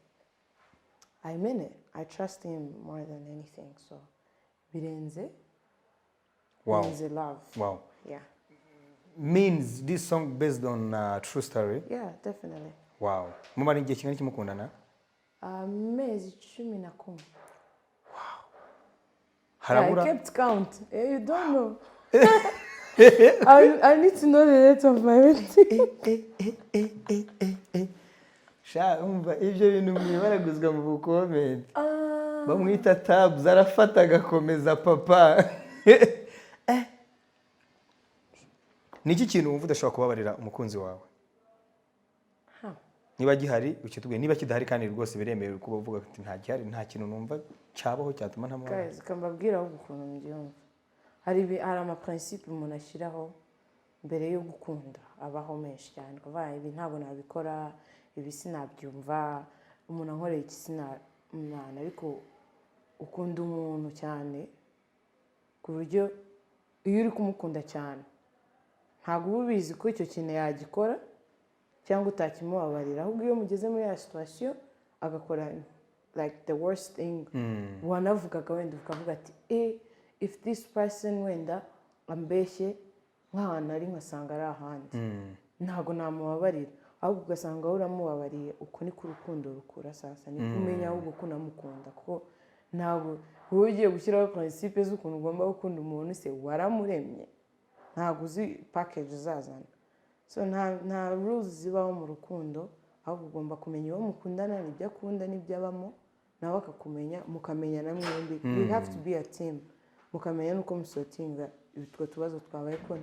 Speaker 1: I mean it, I trust him more than anything, so birenze birenze love. Yeah.
Speaker 2: Means this song based on true story?
Speaker 1: Yeah, definitely.
Speaker 2: Wow. Mumara igihe kingana iki mukundana?
Speaker 1: Amezi 11.
Speaker 2: Harabura
Speaker 1: I kept count. You don't know. I need to know the date of my wedding.
Speaker 2: Sha, umva, ibyo bintu mwibaraguzwa mu bucomment. Bamwita Tabs, arafata agakomeza papa. Ni iki kintu wumva udashobora kubabarira umukunzi wawe?
Speaker 1: Huh.
Speaker 2: Niba gihari ukitubwiye, niba kidahari kandi rwose biremewe kuba uvuga ati nta gihari, nta kintu numva cyabaho cyatuma ntamubabarira.
Speaker 1: Guys, kambabwira ahubwo ukuntu mbyumva. Hari amaprincipe umuntu ashyiraho mbere yo gukunda, abaho menshi cyane. Kuvuga ibi ntabwo nabikora, ibi sinabyumva, umuntu ankoreye iki sinamwana, ariko ukunda umuntu cyane ku buryo iyo uri kumukunda cyane ntabwo uba ubizi ko icyo kintu yagikora cyangwa utakimubabarira. Ahubwo iyo mugeze muri ya situation agakora like the worst thing wanavugaga, wenda ukavuga ati if this person wenda ambeshye nk'ahantu ari nkasanga ari ahandi, ntabwo namubabarira. Ahubwo ugasanga wowe uramubabariye. Uko niko urukundo rukura. Sasa niko umenya ahubwo ko unamukunda, kuko ntabwo wowe ugiye gushyiraho principe z'ukuntu ugomba gukunda umuntu. Se waramuremye? Ntabwo uzi package uzazana. So nta rules zibaho mu rukundo, ahubwo ugomba kumenya uwo mukundana n'ibyo akunda n'ibyo abamo, nawe akakumenya, mukamenya mwembi. We have to be a team, mukamenya n'uko musortinga utwo tubazo twabaye, ko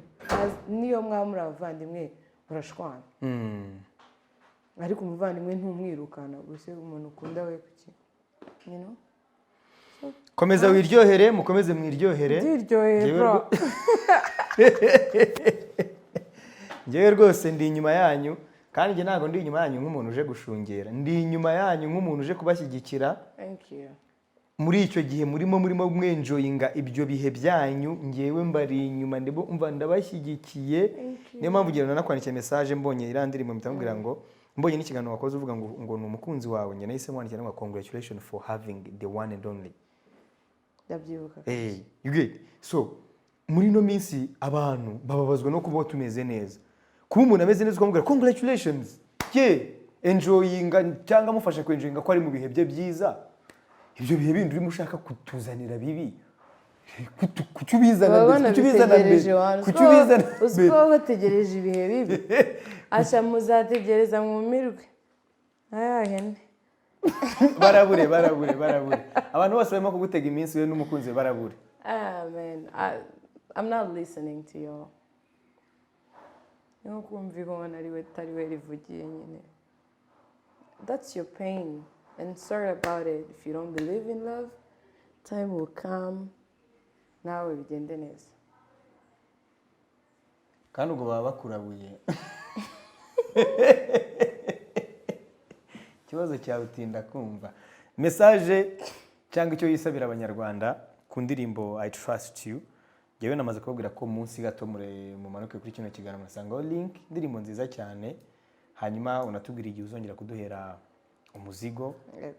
Speaker 1: niyo mwaba muri abavandimwe murashwana, ariko umuvandimwe ntumwirukana gusa. Umuntu ukunda we kuki, you know?
Speaker 2: Komeza wiryohere, mukomeze mwiryohere.
Speaker 1: Ndiryoheye.
Speaker 2: Njyewe
Speaker 1: Bro.
Speaker 2: Njyewe rwose ndi inyuma yanyu, kandi njye ntabwo ndi inyuma yanyu nk'umuntu uje gushungera, ndi inyuma yanyu nk'umuntu uje kubashyigikira
Speaker 1: Thank you.
Speaker 2: muri icyo gihe murimo mwenjoyinga ibyo bihe byanyu. Ngewe mbari inyuma, ndimo umva ndabashyigikiye. Niyo mpamvu ngira nanakwandikiye message mbonye iriya ndirimbo, mpita mubwira ngo mbonye n'ikiganiro wakoze uvuga ngo ni umukunzi wawe, njye nahise mwandikira ngo congratulations for having the one and only.
Speaker 1: Ndabyibuka.
Speaker 2: Hey, you get? So muri ino minsi abantu bababazwa no kuba tumeze neza. Kuba umuntu ameze neza ukamubwira congratulations, ye enjoyinga cyangwa amufasha kwenjoyinga ko ari mu bihe bye byiza, ibyo bihe bindi urimo ushaka kutuzanira bibi, kuki ubizana
Speaker 1: Baba
Speaker 2: mbere? Kuki ubizana mbere?
Speaker 1: banabitegereje wa
Speaker 2: Kuki ubizana
Speaker 1: uzi
Speaker 2: mbere?
Speaker 1: ko baba bategereje ibihe bibi. Asha, muzategereza mwumirwe aya hene.
Speaker 2: Barabure, barabure, barabure. Abantu bose barimo kugutega iminsi we n'umukunzi we, barabure.
Speaker 1: Ah man, I'm not listening to you. Ni nko kumva ihona ari we tari we rivugiye nyine. That's your pain and sorry about it. If you don't believe in love, time will come, nawe bigende neza.
Speaker 2: Kandi ubwo baba bakurabuye. Ikibazo cyawe utinda kumva message cyangwa icyo yisabira Abanyarwanda ku ndirimbo "I Trust You". Njyewe namaze kubabwira ko munsi gato mumanuke kuri kino kiganiro, murasangaho link, indirimbo nziza cyane. Hanyuma unatubwira igihe uzongera kuduhera umuzigo.
Speaker 1: Yego.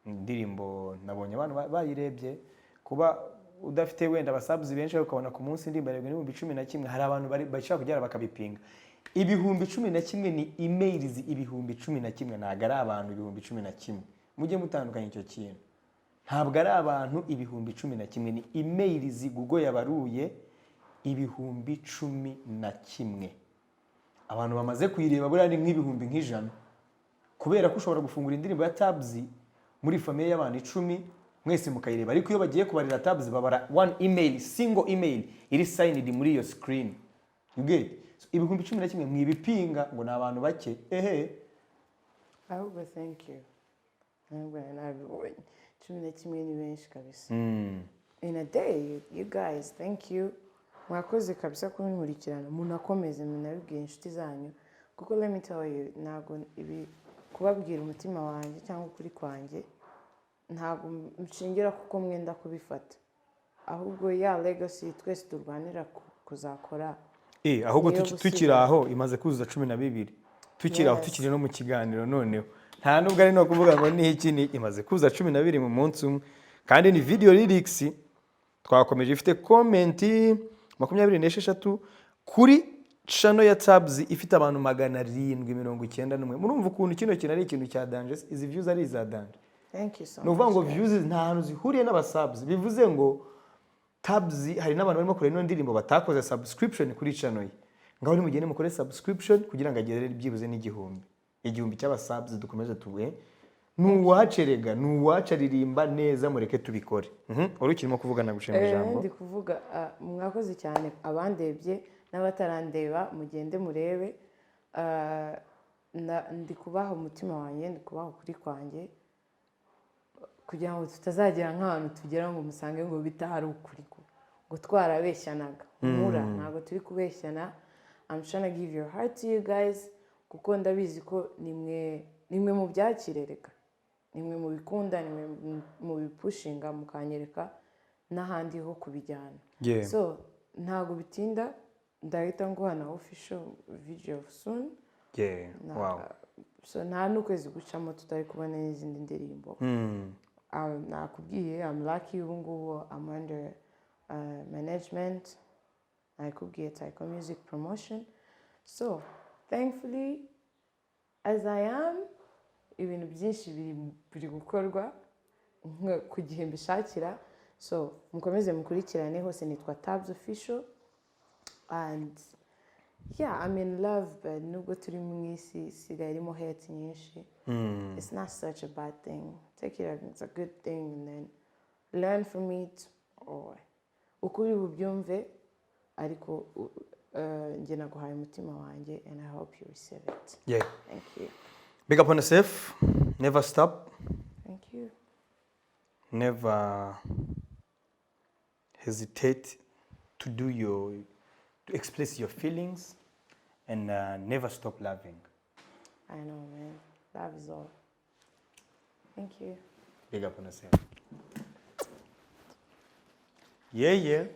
Speaker 2: Indirimbo nabonye abantu bayirebye. Kuba udafite wenda aba subs benshi, ariko ukabona ku munsi indirimbo yarebwe n'11,000, hari abantu bashobora kugera bakabipinga. 11,000 ni emails 11,000, ntabwo ari abantu 11,000. Mujye mutandukanya icyo kintu. Ntabwo ari abantu 11,000, ni emails Google yabaruye 11,000. Abantu bamaze kuyireba buriya ni nk'ibihumbi nk'ijana, kubera ko ushobora gufungura indirimbo ya Tabz muri famille y'abantu 10, mwese mukayireba. Ariko iyo bagiye kubarira Tabz, babara one email, single email iri signed muri iyo screen, you get? So, 11,000, mwibipinga ngo ni abantu bake, ehe.
Speaker 1: Ahubwo thank you, ntabwo nari nabibonye. 11 ni benshi kabisa in a day. You guys, thank you, mwakoze kabisa kubinkurikirana. Munakomeze munabibwira inshuti zanyu, kuko let me tell you, ntabwo ibi kubabwira umutima wanjye cyangwa ukuri kwanjye, ntabwo nshingira kuko mwenda kubifata, ahubwo ya legacy twese turwanira kuzakora.
Speaker 2: Ahubwo
Speaker 1: Niyo gusiga.
Speaker 2: Tukiri aho, imaze kuzuza 12 tukiri aho. Tukiri no mu kiganiro noneho, nta nubwo ari no kuvuga ngo ni iki, ni imaze kuzuza 12 mu munsi umwe, kandi ni video lyrics. Twakomeje, ifite comment 26 kuri channel ya Tabz ifite abantu 791. Murumva ukuntu kino kintu ari ikintu cya danger, izi views ari iza danger.
Speaker 1: Thank you so
Speaker 2: Ni ukuvuga ngo
Speaker 1: much, guys.
Speaker 2: views nta hantu zihuriye n'aba subs. Bivuze ngo Tabz, hari n'abantu barimo kureba ino ndirimbo batakoze subscription kuri channel ye. Ngaho nimugende mukore subscription kugira ngo agere byibuze n'igihumbi, 1000 cy'aba subs, dukomeze tuwe. Ni uwacu erega, ni uwacu, aririmba neza, mureke tubikore. Wari ukirimo kuvuga, naguciye mu ijambo.
Speaker 1: Ndi kuvuga, mwakoze cyane abandebye n'abatarandeba, mugende murebe. Ndi kubaha umutima wanjye, ndi kubaha ukuri kwanjye, kugira ngo tutazagera nk'ahantu tugera ngo musange ngo bitahari ukuri, ngo twarabeshyanaga. Mura ntabwo turi kubeshyana. I'm trying to give your heart to you guys, kuko ndabizi ko nimwe mu byakirereka, nimwe mu bikunda, nimwe mu bipushinga, mukanyereka n'ahandi ho kubijyana. So ntabwo bitinda, ndahita nguha na official video soon. So nta n'ukwezi gucamo tutari kubona n'izindi ndirimbo. Nakubwiye, I'm lucky, ubu ngubu I'm under management. Nakubwiye Taiko Music Promotion. So thankfully, as I am, ibintu byinshi biri gukorwa ku gihe mbishakira. So mukomeze mukurikirane hose, nitwa Tabz Official. And yeah, I'm in love, but nubwo turi mu isi isigaye irimo hate nyinshi, it's not such a bad thing. Take it as a good thing and then learn from it, or uko uri bubyumve. Ariko njye naguhaye umutima wanjye and I hope you receive it. Thank you.
Speaker 2: Big up on yourself, never stop.
Speaker 1: Thank you.
Speaker 2: Never hesitate to express your feelings and never stop loving.
Speaker 1: I know, man, love is all. Thank you.
Speaker 2: Big up on yourself. Yeah.